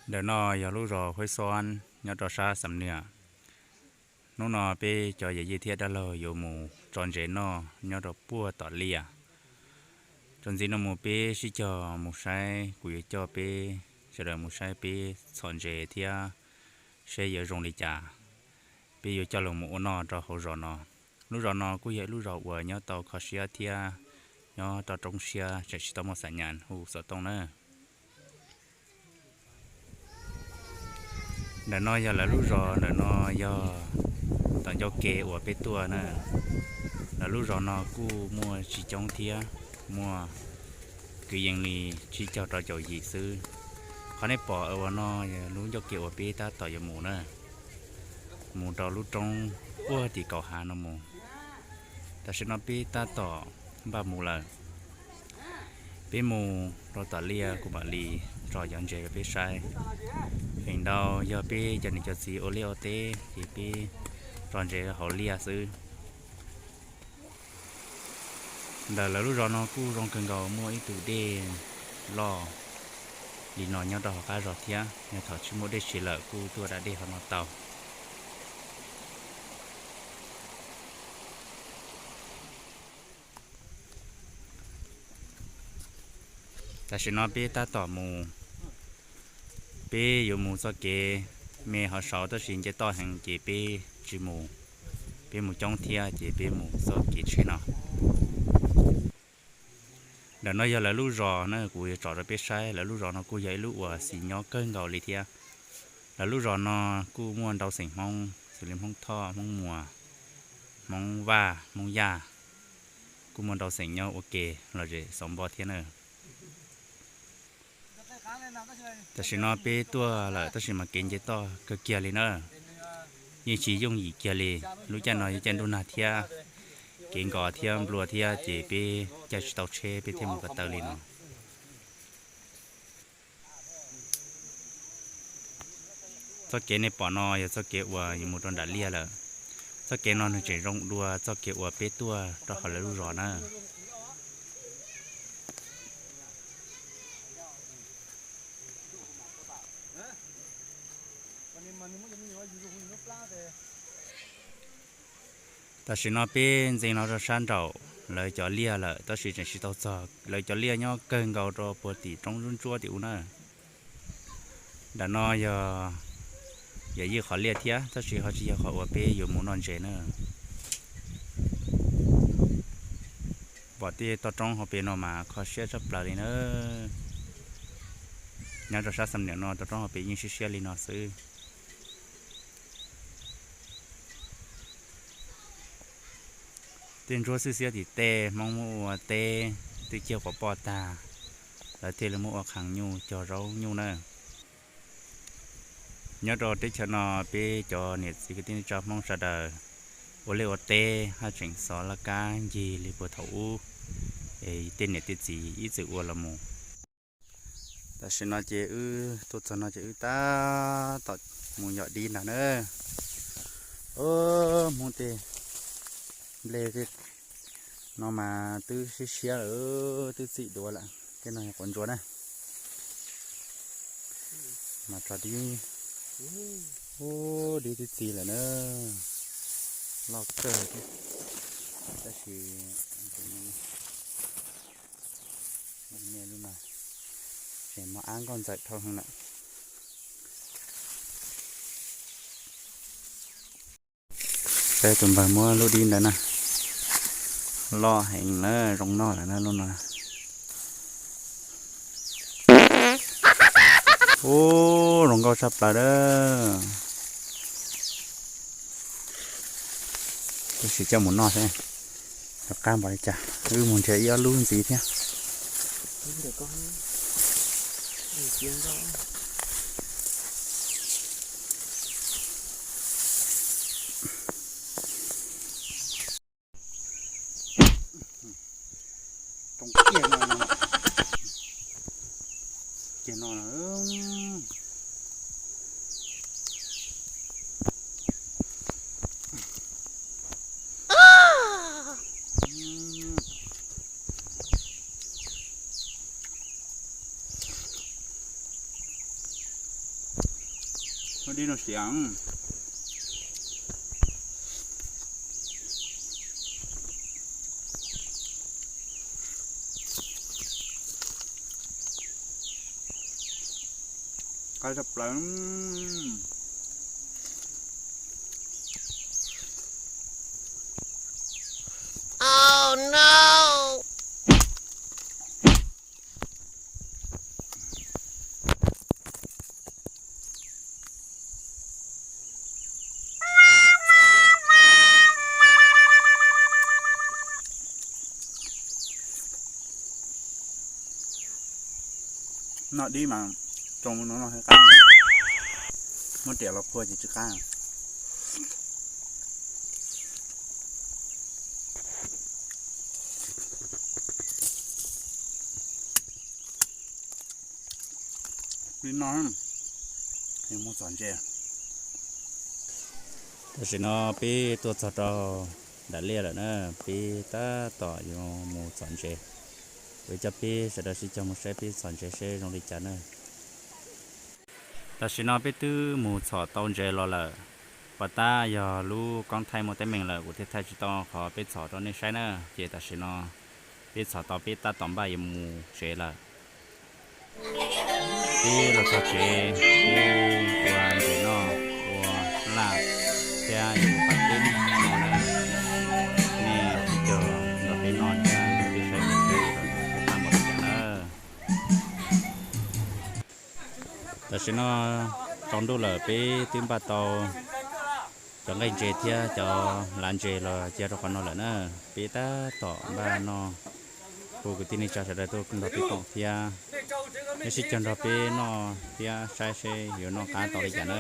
Ntawm no yog lub zos Huab Xob nyob rau sab Xam Nias. Hnub no peb cov yawm yij thiab dab laug yuav mus tso ntses noj nyob rau puag tom liaj. Txuas ntxiv no mus peb sib cog mus saib, kuv yuav coj peb sawv daws mus saib peb txhom ntses thiab seb yuav zoo li cas. Peb yuav coj los mus ua noj rau hauv zos no. Lub zos no kuj yog ib lub zos uas nyob tau kho siab thiab nyob toj roob siab, tseem tsis tau muaj xam nyas hu xov tooj na. Ntawm no yog lawv lub zos, ntawm no yog tom ncauj ke uas peb tuaj na. Lawv lub zos no kuj muaj tsis coob thiab, muaj kwv yees li tsib caug rau caum yim xwb. Qhov nej pom uas no yog lub ncauj ke uas peb tab tom yuav mus na, mus rau lub roob puag tim kaum hav no mus. Tam sim no peb tab tom npaj mus lawm. Peb mus rau tom liaj kuv mam li tso cov ntses rau peb saib. Feem ntau yog peb cov niam cov txiv ua liaj ua teb ces peb tso ntses hauv liaj xwb. Ntawm lawv lub zos no kuj zoo kawg nkaus, muaj ib tug dej loj li no nyob rau hauv qab zos thiab, yog thaum tsis muaj dej siv lawm kuj tuaj da dej hauv no tau. Tam sim no peb tab tom mus, peb yuav mus txoj kev me hov saud tab sis nce toj heev ces peb tsis mus, peb mus coob thiab ces peb mus txoj kev tsheb no. Ntawm no yog lawv lub zos na, kuv yuav tsom rau peb saib. Lawv lub zos no kuj yog ib lub uas xis nyob kawg nkaus li thiab. Lawv lub zos no kuj muaj ntau xeem Hmoob xws li Hmoob Thoj, Hmoob Muas, Hmoob Vaj, Hmoob Yaj, kuj muaj ntau xeem nyob ua ke lom zem xauv npo thiab na. Tam sim no peb tuaj lawm tab sis mas kev nce toj kawg kiag li na, yeej tsis yooj yim kiag li. Lub caij no yog caij ntuj nag thiab, kev nkos thiab nplua thiab ces peb caij tsis tau tsheb peb thiaj mus ko taw li no. Txoj kev nej pom no yog txoj kev uas yuav mus rau nram liaj lawm. Txoj kev no nws tseem zoo dua txoj kev uas peb tuaj rau hauv lawv lub zos na. Tam sim no peb ntxeev los rau sab nraum lawv cov liaj lawm tab sis tseem tsis tau txog. Lawv cov liaj nyob kawg nkaus rau puag tim roob ntsuab ntsuab tim ub na. Nram no yog yawm yij qhov liaj thiab tab sis ho tsis yog qhov uas peb yuav mus noj ntses na. Pom tej toj roob hauv pes no mas kho siab tshaj plaws li na. Nyob rau sab Xam Nias no toj roob hauv pes yeej siab siab li no xwb. Tej ntsuab xwb xiab tim tej, Hmoob muab ua teb, twb ciaj quav poj tag, lawv thiaj li muab ua qhas nyuj cog zaub nyuj na. Nyob rau teb chaws no peb cov niam txiv kwv tij neej tsa Hmoob sawv daws ua liaj ua teb haj tseem xov laj kab ncig li puag thaum ub, es tej niam tej txiv ib txwm ua los mus. Tam sim no ces wb tuaj txog no ces wb tab tom mus yos dib ntag na. Hmoob tej nplej no mas twb siab siab lawm, twb txim duav lawm. Tej no yog quav ntsuab na. Mas tso dib, ub, dib twb txi lawm na, loj kawg thiab. Tab sis niaj lub no tseem mos ab nkauj ntxawm dhau heev lawm. Peb tus npawg muab lub dib ntawd na, loj heev na, zoo noj lawm na lub no. Ub, zoo nkauj tshaj plaws a. Tab sis coj mus noj seb rov qab npaum li cas, wb mus nrhiav ib ob lub ntxiv thiab. Kiag no, kiag no. Muab dib no siav. Qab tshaj plaws. Noj dib mas tsoo no noj thiaj qab, muab riam los phua ces tsis qab. Li no, mus txhom ntses. Tam sim no peb tuaj txog rau nram liaj lawm na, peb tab tom yuav mus txhom ntses. Kuv coj peb sawv daws sib cog mus saib peb txhom ntses seb zoo li cas na. Tam sim no peb twb mus txhom tau ntses los lawm, pas tab yog lub koob thaij muaj teeb meem lawm kuv thiaj thaij tsis tau qhov peb txhom rau nej saib na. Ces tam sim no peb txhom tau, peb tab tom npaj yuav mus tsev lawm. Peb los txog tsev, peb ua ntses noj, ua laj thiab yuav ua pas teb no na. Nej sib cog nrog peb noj thiab peb saib mus tsev los yuav pab npaum li cas na. Tam sim no tsaus ntuj lawm, peb twb npaj tau cov nqaij ntses thiab cov lav ntses los cia rau qhov no lawm na. Peb tab tom npaj noj, hu kwv tij neej tsa sawv daws tuaj nrog peb koom thiab, nej sib cog nrog peb noj thiab saib seb yuav noj qab tau li cas na.